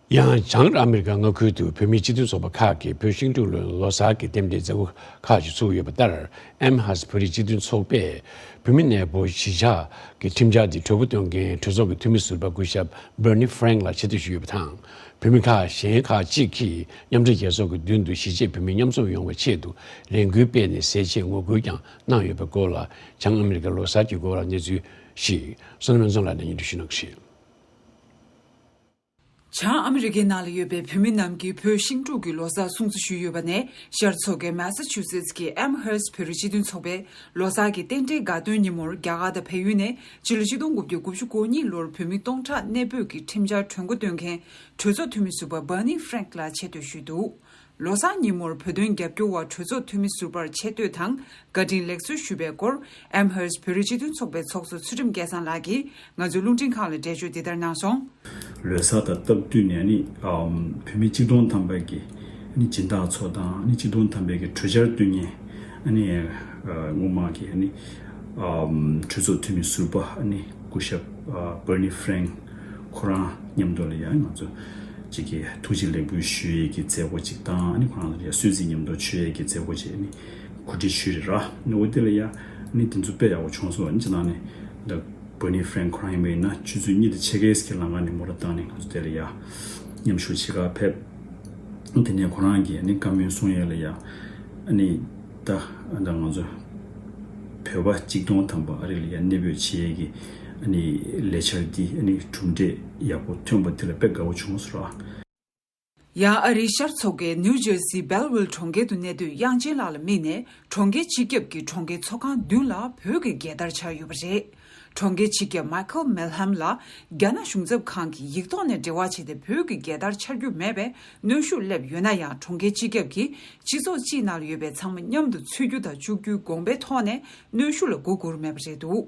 ཡང་བྱང་ཨ་མི་རི་ཀ་མངའ་ཁུལ་དུ་བོད་མིའི་སྤྱི་མཐུན་ཚོགས་པ་ཁག་གིས་བོད་ཤིང་འབྲུག་ལོའི་ལོ་གསར་གྱི་རྟེན་འབྲེལ་མཛད་སྒོ་ཁག་ཅིག་ཚུགས་ཡོད་པ་ལྟར། ཨེམ་ཧར་སི་བོད་རིགས་སྤྱི་མཐུན་ཚོགས་པས་བོད་མི་གནས་སྤོ་གཞིས་ཆགས་ཀྱི་ཁྲིམས་འཆར་དེ་གྲོས་འགོ་འདོན་མཁན་གྲོས་ཚོགས་ཀྱི་འཐུས་མི་ཟུར་པ་སྐུ་ཞབས་Bernie Frank ལ་ཆེ་བསྟོད་ཞུས་ཡོད་པ་དང་། བོད་མི་ཁག་གཞན་ཁག་ཅིག་གིས་མཉམ་འབྲེལ་རྒྱལ་ཚོགས་ཀྱི་མདུན་དུ་གཞིས་བྱེས་བོད་མི་མཉམ་འཛོམས་ཡོང་བའི་ཆེད་དུ་ལས་འགུལ་སྤེལ་ནས་ཟས་བཅད་ངོ་རྒོལ་ཀྱང་གནང་ཡོད་པའི་སྐོར་ལ། བྱང་ཨ་མི་རི་ཀའི་ལོ་གསར་གྱི་སྐོར་ལ་གནས་ཚུལ་ཞིག་བསོད་ནམས་ཚོ་ལགས་ནས་སྙན་སྒྲོན་ཞུ་གནང་གི་རེད། བྱང་ཨ་མི་རི་ཀའི་ནང་ལ་ཡོད་པའི་བོད་མི་རྣམས་ཀྱིས་བོད་ཤིང་འབྲུག་གི་ལོ་གསར་སྲུང་བརྩི་ཞུས་ཡོད་པ་ནས། ཤར་ཕྱོགས་ཀྱི་མེ་ས་ཆུ་སེ་ཊི་གི་ཨེམ་ཧར་སི་བོད་རིགས་སྤྱི་མཐུན་ཚོགས་པས་ལོ་གསར་གྱི་རྟེན་འབྲེལ་དགའ་སྟོན་ཉིན་མོར་རྒྱ་གར་དང་བལ་ཡུལ་ནས་ཕྱི་ལོ་ཆིག་སྟོང་དགུ་བརྒྱ་དགུ་བཅུ་གོ་གཉིས་ལོར་བོད་མི་སྟོང་ཕྲག་གནས་སྤོས་ཀྱི་ཁྲིམས་འཆར་གྲོས་འགོ་འདོན་མཁན་གྲོས་ཚོགས་འཐུས་མི་ཟུར་པ་Bernie Frank ལ་ཆེ་བསྟོད་ཞུས་འདུག་ལོ་གསར་ཉིན་མོར་བོད་དོན་རྒྱབ་སྐྱོར་བ་གྲོས་ཚོགས་འཐུས་མི་ཟུར་པར་ཆེ་བསྟོད་དང་བཀའ་དྲིན་ལེགས་གསོལ་ཞུས་པའི་སྐོར། ཨེམ་ཧར་སི་བོད་རིགས་སྤྱི་མཐུན་ཚོགས་པའི་ཚོགས་གཙོ་ཚུལ་ཁྲིམས་སྐལ་བཟང་ལགས་ཀྱིས་ང་ཚོའི་རླུང་འཕྲིན་ཁང་ལ་འགྲེལ་བརྗོད་འདི་ལྟར་གནང་སོང་། ལོ་གསར་དང་སྟབས་བསྟུན་ནས་ནི་ཨམ་བོད་མི་གཅིག་སྟོང་ཐམ་པ་གི་ནི་སྦྱིན་བདག་ཚོ་དང་ནི་གཅིག་སྟོང་ཐམ་པའི་གི་གྲོས་འཆར་བཏོན་མཁན་ནི་ཨ་སྔོན་མ་གི་ནི་ཨམ་གྲོས་ཚོགས་འཐུས་མི་ཟུར་པ་ནི་སྐུ་ཞབས་ཨ་Bernie Frank ཁོ་རང་མཉམ་དུ་ལ་ཡང་ང་ཚོ་གཅིག་གི་ཐུགས་རྗེ་ལེགས་འབུལ་ཞུ་ཡས་ཀྱི་མཛད་སྒོ་གཅིག་དང་ནི་ཁོ་རང་ལ་ཡང་གསོལ་ཚིགས་མཉམ་དུ་མཆོད་ཡས་ཀྱི་མཛད་སྒོ་གཅིག་ནི་གོ་སྒྲིག་ཞུས་རེད་ར། ནི་འོ་དེ་ལ་ཡང་ནི་དེ་ཚོ་དཔེ་ཡག་པོ་བྱུང་སོང་། ནི་ཅི་ནང་ནས་ད་Bernie Frank ཁོ་རང་ཡིན་པ་ཡིན་ན་ཆུ་ཚོད་གཉིས་དང་ཕྱེད་ཀའི་སྐད་ལ་ང་ནི་མོ་ར་བཏང་ནས་ང་ཚོ་དེ་ལ་ཡ་མཉམ་ཞུགས་བྱེད་གར་ཕེབས། དེ་ནས་ཁོ་རང་གིས་ནི་བཀའ་མོལ་གསུང་ཡས་ལ་ཡ་ནི་ད་ད་ང་ཚོ་བོད་པ་གཅིག་སྟོང་ཐམ་པ་ཨ་རི་ལ་ཡ་གནས་སྤོས་བྱེད་ཡས་ཀྱི་ནི་ལས་འཆར་འདི་ནི་གྲུབ་འབྲས་ཡག་པོ་ཐོན་པ་དེ་ལ་དཔེ་དགའ་བོ་བྱུང་སོང་ར། ཡང་ཨ་རིའི་ཤར་ཕྱོགས་ཀྱི་ནིའུ་ཇར་སིའི་སྦེལ་ཝིལ་གྲོང་ཁྱེར་དུ་གནས་སྡོད་དབྱངས་ཅན་ལགས་ལ་དམིགས་ནས་གྲོང་ཁྱེར་སྤྱི་ཁྱབ་ཀྱི་གྲོང་ཁྱེར་ཚོགས་ཁང་མདུན་ལ་བོད་ཀྱི་རྒྱལ་དར་འཕྱར་ཡོད་པ་རེད། གྲོང་ཁྱེར་སྤྱི་ཁྱབ་Michael Milham ལ་རྒྱ་ནག་གཞུང་ཚབ་ཁང་གིས་ཡིག་ཐོག་ནས་འབྲེལ་བ་བྱས་ཏེ་བོད་ཀྱི་རྒྱལ་དར་འཕྱར་རྒྱུ་མེད་པའི་གནོན་ཤུགས་སླེབས་ཡོད་ན་ཡང་། གྲོང་ཁྱེར་སྤྱི་ཁྱབ་ཀྱིས་སྤྱི་ཚོགས་སྤྱིའི་ནང་ལ་ཡོད་པའི་ཚང་མ་མཉམ་དུ་ཚུད་རྒྱུ་དང་བཅུག་རྒྱུའི་དགོངས་པའི་ཐོག་ནས་གནོན་ཤུགས་ལ་མགོ་སྒུར་མེད་པ་རེད་འདུག་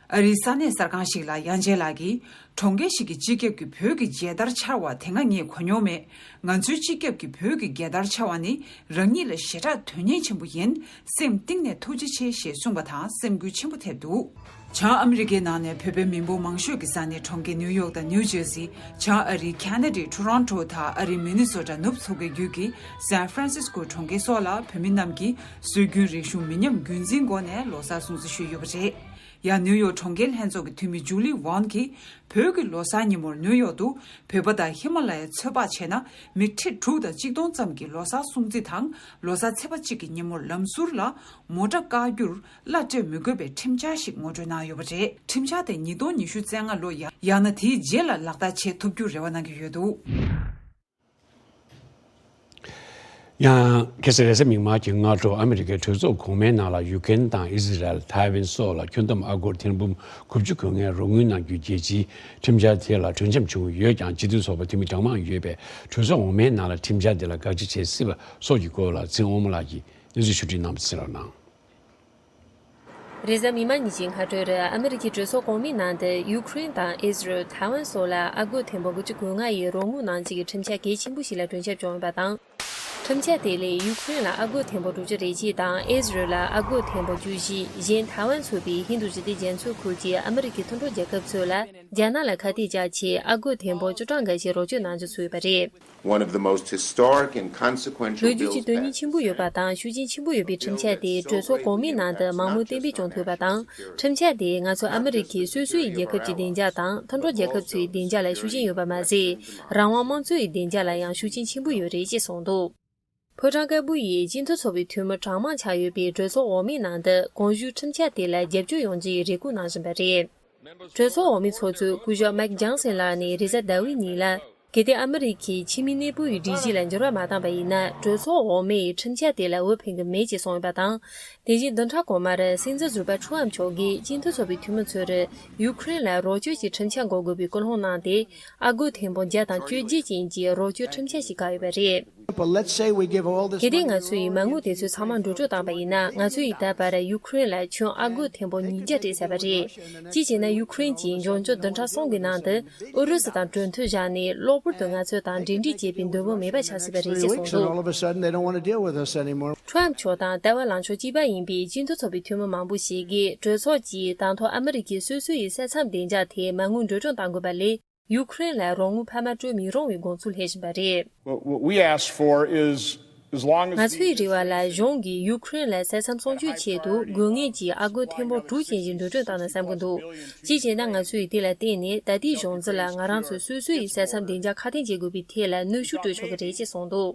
ཨ་རིའི་ས་གནས་གསར་ཁང་ཞིག་ལ་དབྱངས་ཅན་ལགས་ཀྱིས། གྲོང་ཁྱེར་ཞིག་གི་སྤྱི་ཁྱབ་ཀྱིས་བོད་ཀྱི་རྒྱལ་དར་འཕྱར་བ་དེ་སྔ་ངས་གོ་མྱོང་མེད། ང་ཚོའི་སྤྱི་ཁྱབ་ཀྱིས་བོད་ཀྱི་རྒྱལ་དར་འཕྱར་བ་ནི་རང་ཉིད་ལ་ཞེ་དྲག་དོན་གཉེར་ཆེན་པོ་ཡིན། སེམས་གཏིང་ནས་ཐུགས་རྗེ་ཆེ་ཞེས་གསུངས་པ་དང་སེམས་འགུལ་ཆེན་པོ་ཐེབས་འདུག་བྱང་ཨ་མི་རི་ཀའི་ནང་ནས་བོད་པའི་མི་འབོར་མང་ཤོས་ཀྱི་ས་གནས་གྲོང་ཁྱེར་ནིའུ་ཡོག་དང་ནིའུ་ཇར་སི། བྱང་ཨ་རིའི་ཁ་ན་ཌའི་ཊོ་རོན་ཊོ་དང་ཨ་རིའི་མི་ནི་སོ་ཊ་ནུབ་མཚོ་ཁའི་རྒྱུད་ཀྱི་སན་ཧྥ་རན་སིས་ཀོ་གྲོང་ཁྱེར་སོགས་ལ་བོད་མི་རྣམས་ཀྱིས་སྲོལ་རྒྱུན་རིག་གཞུང་མི་ཉམས་རྒྱུན་འཛིན་སྒོ་ནས་ལོ་གསར་སྲུང་བརྩི་ཞུས་ཡོད་པ་རེད། ཡང་ནིའུ་ཡོག་གྲོང་ཁྱེར་ལྷན་ཚོགས་ཀྱི་འཐུས་མི་ཇུ་ལི་ཝོན་གྱིས་བོད་ཀྱི་ལོ་གསར་ཉིན་མོར་ནིའུ་ཡོག་ཏུ་བོད་པ་དང་ཧི་མ་ལ་ཡའི་ཚོད་དཔག་བྱས་ན་མི་ཁྲི་དྲུག་དང་གཅིག་སྟོང་ཙམ་གྱིས་ལོ་གསར་སྲུང་བརྩི་དང་ལོ་གསར་ཚེས་པ་གཅིག་གི་ཉིན་མོར་ལམ་ཟུར་ལ་མོ་ཊ་བཀག་རྒྱུར་གླ་སྤྲོད་མི་དགོས་པའི་ཁྲིམས་འཆར་ཞིག་ངོ་སྤྲོད་གནང་ཡོད་པ་རེད། ཁྲིམས་འཆར་དེ་ཉིས་སྟོང་ཉི་ཤུ་རྩ་ལྔ་ལོ་ཡང་ཡང་ན་དེའི་རྗེས་ལ་ལག་བསྟར་བྱེད་ཐུབ་རྒྱུར་རེ་བ་གནང་གི་ཡོད་འདུག་ཡང་ཁ་སང་རེས་གཟའ་མིག་དམར་གྱི་སྔ་དྲོ་ཨ་མི་རི་ཀའི་གྲོས་ཚོགས་གོང་མའི་ནང་ལ་ཡུ་ཀེན་དང་ཨི་ཟི་རལ། ཐའེ་ཝན་སོགས་ལ་ཁྱོན་བསྡོམས་ཨ་སྒོར་ཐེར་འབུམ་དགུ་བཅུ་གོ་ལྔའི་རོགས་དངུལ་གནང་རྒྱུའི་རྒྱལ་སྤྱིའི་ཁྲིམས་འཆར་དེ་ལ་གྲོས་འཆམ་བྱུང་ཡོད་ཀྱང་། སྤྱི་འཐུས་ཚོགས་པ་འཐུས་མི་གྲངས་མང་ཡོད་པས་གྲོས་ཚོགས་འོག་མའི་ནང་ལ་ཁྲིམས་འཆར་དེ་ལ་དགག་བྱ་བྱེད་སྲིད་པ་སོགས་ཀྱི་སྐོར་ལ་ཚེ་དབང་མོ་ལགས་ཀྱིས་གནས་ཚུལ་ཞིབ་ཕྲ་གནང་བ་གསན་རོགས་གནང་། རེས་གཟའ་མིག་དམར་ཉིན་གྱི་སྔ་དྲོར་ཨ་མི་རི་ཀའི་གྲོས་ཚོགས་གོང་མའི་ནང་དུ་ཡུ་ཁུ་རེན་དང་ཨི་ཟི་རལ། ཐའེ་ཝན་སོགས་ལ་ཨ་སྒོར་ཐེར་འབུམ་དགུ་བཅུ་གོ་ལྔ་ཡི་རོགས་དངུལ་གནང་རྒྱུ་གྱི་ཁྲིམས་འཆར་གལ་ཆེན་པོ་ཞིག་ལ་གྲོས་འཆམ་བྱུང་ཡོད་པ་དང་། ཁྲིམས་འཆར་དེ་ལས་ཡུ་ཁུ་རེན་ལ་ཨ་སྒོར་ཐེར་འབུམ་དྲུག་ཅུ་རེ་གཅིག་དང་ཨི་ཟི་རལ་ལ་ཨ་སྒོར་ཐེར་འབུམ་བཅུ་བཞི། གཞན་ཐའེ་ཝན་ཚུད་པའི་ཧིན་རྡུ་སྤྱི་མཐུན་རྒྱལ་ཚོགས་ཁུལ་གྱི་ཨ་མི་རི་ཀའི་མཐུན་གྲོགས་རྒྱལ་ཁབ་ཚོ་ལ་རྒྱ་ནག་ལ་ཁ་གཏད་བཅག་ཆེད་ཨ་སྒོར་ཐེར་འབུམ་བཅུ་གྲངས་འགའ་ཞིག་རོགས་སྐྱོར་གནང་རྒྱུ་ཚུད་ཡོད་པ་རེད། One of the most historic and consequential ལོ་རྒྱུས་ཀྱི་དོན་སྙིང་ཆེན་པོ་ཡོད་པ་དང་ཤུགས་རྐྱེན་ཆེན་པོ་ཡོད་པའི་ཁྲིམས་འཆར་དེ་གྲོས་ཚོགས་གོང་མའི་ནང་དུ་མང་མོས་གཏན་འབེབས་བྱུང་ཐུབ་པ་དང་། ཁྲིམས་འཆར་དེས་ང་ཚོ་ཨ་མི་རི་ཀའི་སོ་སོའི་རྒྱལ་ཁབ་ཀྱི་བདེ་འཇགས་དང་མཐུན་གྲོགས་རྒྱལ་ཁབ་ཚོའི་བདེ་འཇགས་ལ་ཤུགས་རྐྱེན་ཡོད་པ་མ་ཟད། རང་དབང་དམངས་གཙོའི་བདེ་འཇགས་ལ་ཡང་ཤུགས་རྐྱེན་ཆེན་པོ་ཡོད་རེད་ཅེས་གསུངས་འདུག་ཕོ་བྲང་དཀར་པོ་ཡིས་སྤྱི་འཐུས་ཚོགས་པའི་འཐུས་མི་གྲངས་མང་ཆགས་ཡོད་པའི་གྲོས་ཚོགས་འོག་མའི་ནང་དུ་གོང་ཞུས་ཁྲིམས་འཆར་དེ་ལ་རྒྱབ་སྐྱོར་ཡོང་རྒྱུའི་རེ་སྐུལ་གནང་བཞིན་པ་རེད། གྲོས་ཚོགས་འོག་མའི་ཚོགས་གཙོ་སྐུ་ཞབས་མེག་ཇོན་སན་ལགས་ནས་རེས་གཟའ་ཟླ་བའི་ཉིན་ལ། གལ་ཏེ་ཨ་མི་རི་ཁའི་ཕྱི་མི་གནས་སྤོ་ཡི་སྒྲིག་གཞི་ལ་འགྱུར་བ་མ་བཏང་པ་ཡིན་ན། གྲོས་ཚོགས་འོག་མས་ཁྲིམས་འཆར་དེ་ལ་འོས་འཕེན་གྱི་མེད་ཅེས་གསུངས་ཡོད་པ་དང་། དེ་བཞིན་བདུན་ཕྲག་གོང་མར་སྲིད་འཛིན་ཟུར་པ་ཁྲོམ་མཆོག་གིས་སྤྱི་འཐུས་ཚོགས་པའི་འཐུས་མི་ཚོར་ཡུ་ཁུ་རེན་ལ་རོགས་སྐྱོར་གྱི་ཁྲིམས་འཆར་འགོད་དགོས་པའི་སྐུལ་སློང་གནང་སྟེ། ཨ་སྒོར་ཐེར་འབུམ་བརྒྱ་དང་བཅོ་བརྒྱད་ཅན་གྱི་རོགས་སྐྱོར་ཁྲིམས་འཆར་ཞིག་བཀག་ཡོད་པ་རེད། But let's say we give all this གལ་ཏེ་money ང་ཚོས་མ་དངུལ་དེ་ཚོ་ཚང་མ་འགྲོ་སྐྱོར་བཏང་པ་ཡིན་ན། ང་ཚོས་ད་བར་ཡུ་ཁུ་རེན་ལ་ཁྱོན་ཨ་སྒོར་ཐེར་འབུམ་ཉིས་བརྒྱ་སྤྲད་ཚར་བ་རེད། གཅིག་བྱས་ན་ཡུ་ཁུ་རེན་གྱིས་འབྱུང་འགྱུར་བདུན་ཕྲག་གསུམ་གྱི་ནང་དུ་ཨུ་རུ་སུ་དང་གྲོས་མཐུན་བཞག་ནས་གློ་བུར་དུ་ང་ཚོ་དང་འབྲེལ་འདྲིས་བྱེད་པའི་འདོད་པ་མེད་པ་ཆགས་སྲིད་པ་རེད་ཅེས་གསུངས་འདུག All of a sudden, they don't want to deal with us anymore. ཁྲོམ་མཆོག་དང་ལྟ་བ་ལངས་ཕྱོགས་གཅིག་པ་ཡིན་པའི་སྤྱི་འཐུས་ཚོགས་པའི་འཐུས་མི་མང་པོ་ཞིག་གིས་གྲོས་ཚོགས་ཀྱིས་དང་ཐོག་ཨ་མི་རི་ཀའི་སོ་སོ་ཡི་ས་མཚམས་བདེ་འཇགས་ཐད་མ་དངུལ་འགྲོ་སྐྱོར་གཏང་དགོས་པ་ལས། ཡུ་ཁུ་རེན་ལ་རོགས་དངུལ་འཕར་མ་སྤྲོད་མི་རུང་བའི་དགོངས་ཚུལ་སླེབས་བཞིན་པ་རེད། What, what we asked for is, as long as ང་ཚོའི་རེ་བ་ལ་གཞུང་གིས་ཡུ་ཁུ་རེན་ལ་ས་མཚམས་སྲུང་སྐྱོབ་ཆེད་དུ་དགོས་ངེས་ཀྱི་ཨ་སྒོར་ཐེར་འབུམ་དྲུག་ཅན་ཞིག་འགྲོ་སྤྲོད་བཏང་ན་བསམ་གྱི་འདུག་གཅིག་བྱས་ན་ང་ཚོས་དེ་ལ་བརྟེན་ནས་ད་ལྟའི་གཞུང་འཛིན་ལ་ང་རང་ཚོ་སོ་སོ་ཡི་ས་མཚམས་བདེ་འཇགས་ཁ་གཏད་འཇལ་དགོས་པའི་ཐད་ལ་གནོན་ཤུགས་སྤྲོད་ཆོག་གི་རེད་ཅེས་གསུངས་འདུག་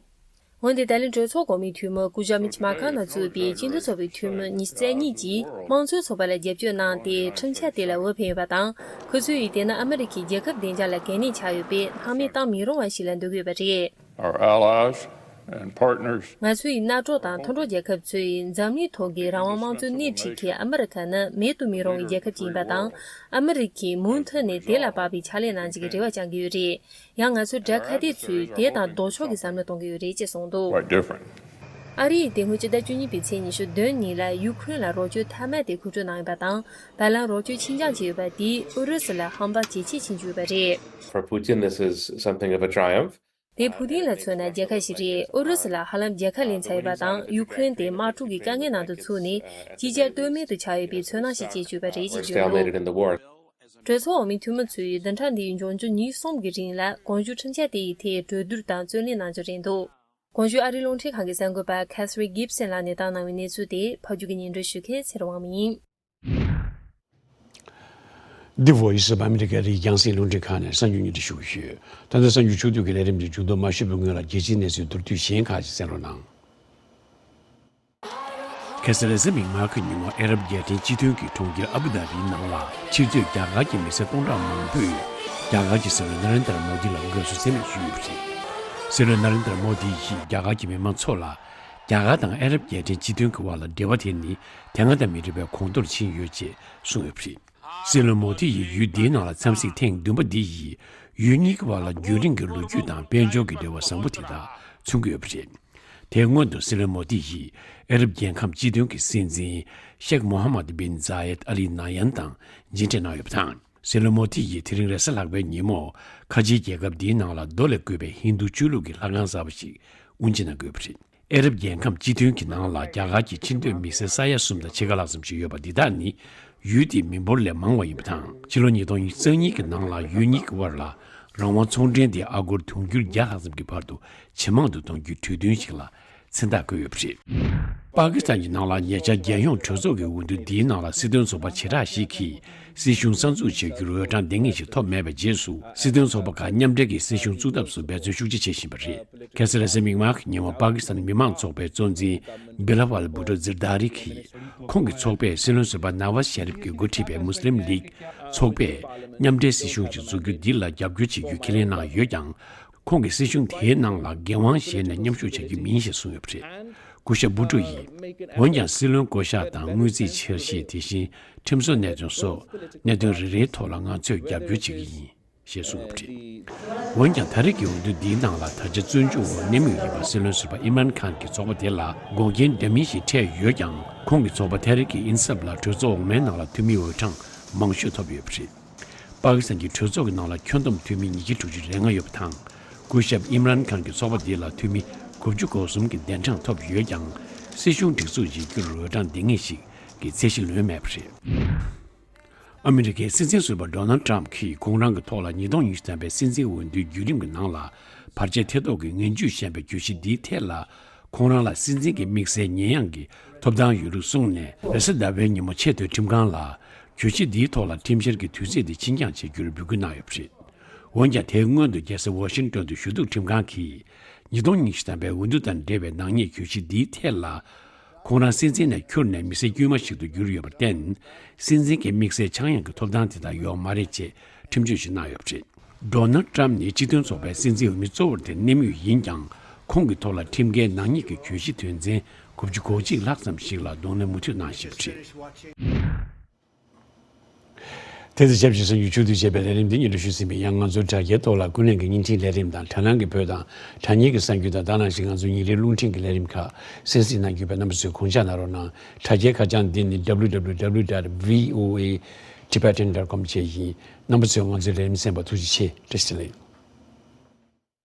འོན་ཏེ་ད་ལན་གྲོས་ཚོགས་གོང་མའི་འཐུས་མི་སྐུ་ཞབས་མིཆ་མ་ཁ་ནར་གཙོས་པའི་སྤྱི་མཐུན་ཚོགས་པའི་འཐུས་མི་ཉི་ཤུ་རྩ་གཉིས་ཀྱིས་དམངས་གཙོའི་ཚོགས་པ་ལ་རྒྱབ་སྐྱོར་གནང་སྟེ་ཁྲིམས་འཆར་དེ་ལ་འོས་འཕེན་ཡོད་པ་དང་། ཁོ་ཚོས་དེ་ནི་ཨ་མི་རི་ཁའི་རྒྱལ་ཁབ་བདེ་འཇགས་ལ་གལ་གནད་ཆགས་ཡོད་པས་སྣང་མེད་བཏང་མི་རུང་བ་ཞིག་ལ་འདོད་ཀྱི་ཡོད་པ་རེད། Our allies and partners. ང་ཚོའི་མནའ་གྲོགས་དང་མཐུན་གྲོགས་རྒྱལ་ཁབ་ཚོས་འཛམ་གླིང་ཐོག་གི་རང་དབང་དམངས་གཙོའི་སྣེ་ཁྲིད་མཁན་ཨ་མི་རི་ཁ་ནི་མེད་དུ་མི་རུང་བའི་རྒྱལ་ཁབ་ཅིག་ཡིན་པ་དང་། ཨ་མི་རི་ཁས་མུ་མཐུད་ནས་དེ་ལ་དཔག་པའི་ཕྱག་ལས་གནང་རྒྱུ་གི་རེ་བ་བཅང་གི་ཡོད་རེད། ཡང་ང་ཚོའི་དགྲ་ཁ་གཏད་ཚོས་དེ་དང་ལྡོག་ཕྱོགས་ཀྱི་བསམ་བློ་གཏོང་གི་ཡོད་རེད་ཅེས་གསུངས་འདུག Quite different. ཨ་རི་ཡིས་དེ་སྔོན་ཕྱི་ཟླ་བཅུ་གཉིས་པའི་ཚེས་ཉི་ཤུ་བདུན་ཉིན་ལ་ཡུ་ཁུ་རེན་ལ་རོགས་སྐྱོར་མཐའ་མ་དེ་མཁོ་སྤྲོད་གནང་ཡོད་པ་དང་། ད་ལན་རོགས་སྐྱོར་ཕྱིར་འགྱངས་བྱས་ཡོད་པ་དེས་ཨུ་རུ་སུ་ལ་ཧམ་པ་ཇེ་ཆེ་ཕྱིན་བཅུག་ཡོད་པ་རེད། For Putin, this is something of a triumph. དེ་ཕུ་ཏིན་ལ་མཚོན་ན་རྒྱལ་ཁ་ཞིག་རེད། ཨུ་རུ་སུ་ལ་ཧ་ལམ་རྒྱལ་ཁ་ལེན་ཚར་ཡོད་པ་དང་། ཡུ་ཁུ་རེན་དེ་དམག་འཁྲུག་གི་དཀའ་ངལ་ནང་དུ་ཚུད་ནས་ཅིག་ཅར་ལྟོས་མེད་དུ་ཆགས་ཡོད་པའི་ཚོར་སྣང་ཞིག་སྐྱེས་བཅུག་པ་རེད་ཅེས་བརྗོད་འདུག Stalemated in the war. གྲོས་ཚོགས་འོག་མའི་འཐུས་མི་ཚོས་བདུན་ཕྲག་འདིའི་འབྱུང་འགྱུར་ཉིན་གསུམ་གྱི་རིང་ལ་གོང་ཞུས་ཁྲིམས་འཆར་དེ་ཡི་ཐད་གྲོས་བསྡུར་དང་རྩོད་ལེན་གནང་རྒྱུ་རེད་འདུག་གོང་ཞུས་ཨ་རིའི་རླུང་འཕྲིན་ཁང་གི་གསར་འགོད་པ་ཁེ་ཐི་རིན་གྷིབ་སན་ལགས་ནས་བཏང་གནང་བའི་གནས་ཚུལ་དེ་ཕབ་སྒྱུར་གྱིས་སྙན་སྒྲོན་ཞུ་མཁན་ཚེ་རིང་དབང་མོ་ཡིན། འདི་Voice of America ཨ་རིའི་རྒྱང་སྲིང་རླུང་འཕྲིན་ཁང་ནས་གསར་འགྱུར་སྙན་སྒྲོན་ཞུ་གི་ཡོད། ད་ལྟ་གསར་འགྱུར་ཕྱོགས་བསྡུས་ཀྱི་ལས་རིམ་འདི་མཇུག་བསྡོམས་མ་ཞུས་པའི་སྔོན་ལ་རྒྱལ་སྤྱིའི་གནས་ཚུལ་མདོར་བསྡུས་གཞན་ཁག་ཅིག་གསན་རོགས་གནང་། ཁ་སང་རེས་གཟའ་མིག་དམར་གྱི་ཉིན་མོ་ཨ་རབ་རྒྱལ་ཕྲན་སྤྱི་མཐུན་གྱི་གྲོང་ཁྱེར་ཨ་བུ་དྷ་བིའི་ནང་ལ་ཕྱིར་ཚོས་རྒྱ་གར་གྱི་མི་སེར་སྟོང་ཕྲག་མང་པོས་རྒྱ་གར་གྱི་སྲིད་བློན་ནཱ་རེན་དར་མོ་དི་ལ་དགོད་བྲོ་ཚད་མེད་ཞུས་ཡོད་པ་རེད། སྲིད་བློན་ནཱ་རེན་དར་མོ་དི་ཡིས་རྒྱ་གར་གྱི་མི་མང་ཚོ་ལ་རྒྱ་གར་དང་ཨ་རབ་རྒྱལ་ཕྲན་སྤྱི་མཐུན་གྱི་དབར་ལ་འབྲེལ་བ་དེ་ནི་དེ་སྔ་དང་མི་འདྲ་བའི་གོང་མཐོར་ཕྱིན་ཡོད་ཅེས་གསུངས་ཡོད་པ་རེད། སྲིད་བློན་མོ་དི་ཡི་ཡུལ་འདིའི་ནང་ལ་འཚམས་གཟིགས་ཐེངས་བདུན་པ་འདི་ཡིས་ཡུལ་གཉིས་ཀྱི་བར་ལ་རྒྱུན་རིང་གི་ལོ་རྒྱུས་དང་དཔལ་འབྱོར་གྱི་འབྲེལ་བ་བཟང་པོ་དེ་དག་མཚོན་གྱི་ཡོད་པ་རེད། དེའི་སྔོན་དུ་སྲིད་བློན་མོ་དི་ཡིས་ཨ་རབ་རྒྱལ་ཁམས་སྤྱི་མཐུན་གྱི་སྲིད་འཛིན་ཤེག་མོ་ཧ་མད་བིན་ཛ་ཡད་ཨ་ལི་ན་ཡན་དང་མཇལ་འཕྲད་གནང་ཡོད་པ་དང་། སྲིད་བློན་མོ་དི་ཡིས་དེ་རིང་རེས་གཟའ་ལྷག་པའི་ཉིན་མོ་ཁ་ཆེའི་རྒྱལ་ཁབ་འདིའི་ནང་ལ་རྡོ་ལས་བརྐོས་པའི་ཧིན་རྡུ་ཆོས་ལུགས་ཀྱི་ལྷ་ཁང་གསར་པ་ཞིག་དབུ་འབྱེད་གནང་དགོས་པ་རེད། ཨ་རབ་རྒྱལ་ཁམས་སྤྱི་མཐུན་གྱི་ནང་ལ་རྒྱ་གར་གྱི་ཕྱིར་སྡོད་མི་སེར་ས་ཡ་གསུམ་དང་ཕྱེད་ཀ་ལྷག་ཙམ་ཞིག་ཡོད་པ་འདི་དག་ནི་ཡུལ་དེའི་མི་འབོར་ལས་མང་བ་ཡིན་པ་དང་། ཕྱི་ལོ་ཉིས་སྟོང་ཉེར་གཉིས་ཀྱི་ནང་ལ་ཡུལ་གཉིས་ཀྱི་དབར་ལ་རང་དབང་ཚོང་འབྲེལ་དེ་ཨ་སྒོར་དུང་ཕྱུར་བརྒྱ་ལྷག་ཙམ་གྱི་བར་དུ་ཇེ་མང་དུ་གཏོང་རྒྱུའི་གྲོས་མཐུན་ཞིག་ལ་མཚན་རྟགས་བཀོད་ཡོད་པ་རེད། པ་ཀི་སི་ཐན་གྱི་ནང་ལ་ཉེ་ཆར་རྒྱལ་ཡོངས་གྲོས་ཚོགས་ཀྱི་འོས་བསྡུ་འདིའི་ནང་ལ་སྲིད་དོན་ཚོགས་པ་བྱེ་བྲག་ཞིག་གིས་སྲིད་གཞུང་གསར་འཛུགས་བྱ་རྒྱུར་འོས་གྲངས་ལྡན་ངེས་ཤིག་ཐོབ་མེད་པའི་རྗེས་སུ། སྲིད་དོན་ཚོགས་པ་ཁག་མཉམ་འབྲེལ་གྱིས་སྲིད་གཞུང་བཙུགས་ཐབས་སུ་འབད་བརྩོན་ཤུགས་ཆེ་བྱེད་བཞིན་པ་རེད། ཁ་སང་རེས་གཟའ་མིག་དམར་གྱི་ཉིན་མོ་པ་ཀི་སི་ཐན་མི་མང་ཚོགས་པའི་གཙོ་འཛིན་བི་ལ་ཝལ་བྷུ་ཊོ་ཛིར་དཱ་རི་གིས། ཁོང་གི་ཚོགས་པས་སྲིད་བློན་ཟུར་པ་ནཱ་ཝཱ་ཛ་ཤ་རིབ་ཀྱིས་འགོ་ཁྲིད་པའི་མུ་སི་ལིམ་ལིག་ཚོགས་པས་མཉམ་འབྲེལ་སྲིད་གཞུང་ཞིག་འཛུགས་རྒྱུ་འདི་ལ་རྒྱབ་སྐྱོར་བྱེད་རྒྱུ་ཁས་ལེན་གནང་ཡོད་ཀྱང་། ཁོང་གིས་སྲིད་གཞུང་དེའི་ནང་ལ་འགན་དབང་བཞེས་ནས་མཉམ་ཞུགས་བྱ་རྒྱུ་མིན་ཞེས་གསུངས་ཡོད་པ་རེད། སྐུ་ཞབས་བྷུ་ཊོ་ཡིས། འོན་ཀྱང་སྲིད་བློན་བསྐོ་གཞག་དང་དངུལ་རྩིས་འཆར་གཞི། དེ་བཞིན་ཁྲིམས་བཟོ་གནད་དོན་སོགས་གནད་དོན་རེ་རེའི་ཐོག་ལ་ང་ཚོས་རྒྱབ་སྐྱོར་བྱེད་ཀྱི་ཡིན་ཞེས་གསུངས་ཡོད་པ་རེད། འོན་ཀྱང་ད་རེས་ཀྱི་འོས་བསྡུ་འདིའི་ནང་ལ་ད་ཆ་བཙོན་འཇུག་འོག་གནས་མུས་ཡིན་པ་སྲིད་བློན་ཟུར་པ་ཨིམ་རན་ཁཱན་གྱི་ཚོགས་པ་དེ་ལ་འགོག་རྐྱེན་འདྲ་མིན་ཞིག་འཕྲད་ཡོད་ཀྱང་། ཁོང་གི་ཚོགས་པ་ཐེ་རི་ཀི་ཨིན་སབ་ལ་གྲོས་ཚོགས་འོག་མའི་ནང་ལ་འཐུས་མིའི་འོས་གྲངས་མང་ཤོས་ཐོབ་ཡོད་པ་རེད། པ་ཀི་སི་ཐན་གྱི་གྲོས་ཚོགས་ཀྱི་ནང་ལ་ཁྱོན་བསྡོམས་འཐུས་མི་ཉིས་བརྒྱ་དྲུག་ཅུ་རེ་ལྔ་ཡོད་པ་དང་། སྐུ་ཞབས་ཨིམ་རན་ཁཱན་གྱི་ཚོགས་པ་འདི་ལ་འཐུས་མི་དགུ་བཅུ་གོ་གསུམ་གྱི་གདན་གྲངས་ཐོབ་ཡོད་ཀྱང་། སྲིད་གཞུང་སྒྲིག་འཛུགས་བྱེད་རྒྱུར་འོས་གྲངས་ལྡན་ངེས་ཤིག་གི་ཚད་གཞི་ལོན་མེད་པ་རེད། ཨ་མི་རི་ཀའི་སྲིད་འཛིན་ཟུར་པ་ཌོ་ནལ་ཌི་ཊརམ་ཕ་གྱིས་ཁོང་རང་གི་ཐོག་ལ་ཉིས་སྟོང་ཉི་ཤུ་ཐམ་པའི་སྲིད་འཛིན་འོས་བསྡུའི་བརྒྱུད་རིམ་གྱི་ནང་ལ་བར་ཆད་ཐེ་གཏོགས་ཀྱི་ངན་ཇུས་བཤད་པའི་གྱོད་གཞི་འདིའི་ཐད་ལ། ཁོང་རང་ལ་སྲིད་འཛིན་གྱི་དམིགས་བསལ་ཉེས་ཡངས་ཀྱི་ཐོབ་ཐང་ཡོད་ལུགས་གསུངས་ནས། རེས་གཟའ་ཟླ་བའི་ཉིན་མོ་ཆེས་མཐོའི་ཁྲིམས་ཁང་ལ་གྱོད་གཞི་འདིའི་ཐོག་ལ་ཁྲིམས་བཤེར་གྱི་དུས་ཚིགས་དེ་ཕྱིར་འགྱངས་བྱེད་རྒྱུར་འབོད་སྐུལ་གནང་ཡོད་པ་རེད། འོན་ཀྱང་། དེའི་སྔོན་དུ་རྒྱལ་ས་ཝ་ཤིང་ཏོན་དུ་ཞུ་གཏུག་ཁྲིམས་ཁང་གིས་ཉིས་སྟོང་ཉི་ཤུ་ཐམ་པའི་འོས་བསྡུ་དང་འབྲེལ་བའི་ནག་ཉེས་གྱོད་གཞི་འདིའི་ཐད་ལ། ཁོང་རང་སྲིད་འཛིན་ནས་ཁྱུར་ནས་མི་སེར་དཀྱུས་མ་ཞིག་ཏུ་གྱུར་ཡོད་པར་བརྟེན། སྲིད་འཛིན་གྱི་དམིགས་བསལ་ཆག་ཡང་གི་ཐོབ་ཐང་དེ་དག་ཡོད་མ་རེད་ཅེས་ཁྲིམས་གཅོད་ཞིག་གནང་ཡོད་པ་རེད། ཌོ་ནལ་ཌི་ཊརམ་ནི་སྤྱི་མཐུན་ཚོགས་པའི་སྲིད་འཛིན་འོས་མི་གཙོ་བོར་དེ་གནས་མུས་ཡིན་ཀྱང་། ཁོང་གི་ཐོག་ལ་ཁྲིམས་འགལ་ནག་ཉེས་ཀྱི་གྱོད་གཞི་དོན་ཚན་དགུ་བཅུ་གོ་གཅིག་ལྷག་ཙམ་ཞིག་ལ་གདོང་ལེན་མུ་མཐུད་གནང་བཞིན་པ་རེད། དེ་ཚོ་ཞབས་ཕྱི་གསར་འགྱུར་ཕྱོགས་བསྡུས་བྱས་པའི་ལས་རིམ་འདི་ཉིད་དུ་ཞུས་ཟིན་པ་ཡིན། ང་ཚོའི་དྲ་རྒྱའི་ཐོག་ལ་ཀུན་གླེང་གི་བརྙན་འཕྲིན་ལས་རིམ་དང་། དྲ་སྣང་གི་བོད་དང་དྲ་བརྙན་གྱི་གསར་འགྱུར་དང་། ད་ནང་བཞིན་ང་ཚོའི་ཉིན་རེའི་རླུང་འཕྲིན་གྱི་ལས་རིམ་ཁག་གསན་གཟིགས་གནང་རྒྱུ་བས། རྣམ་པ་ཚོས་གོང་བཞག་གནང་རོགས་གནང་། དྲ་རྒྱའི་ཁ་བྱང་འདི་ནི་www dot voatibetan dot com བཅས་ཡིན། རྣམ་པ་ཚོས་ང་ཚོའི་ལས་རིམ་གསན་པར་ཐུགས་རྗེ་ཆེ། བཀྲ་ཤིས་བདེ་ལེགས།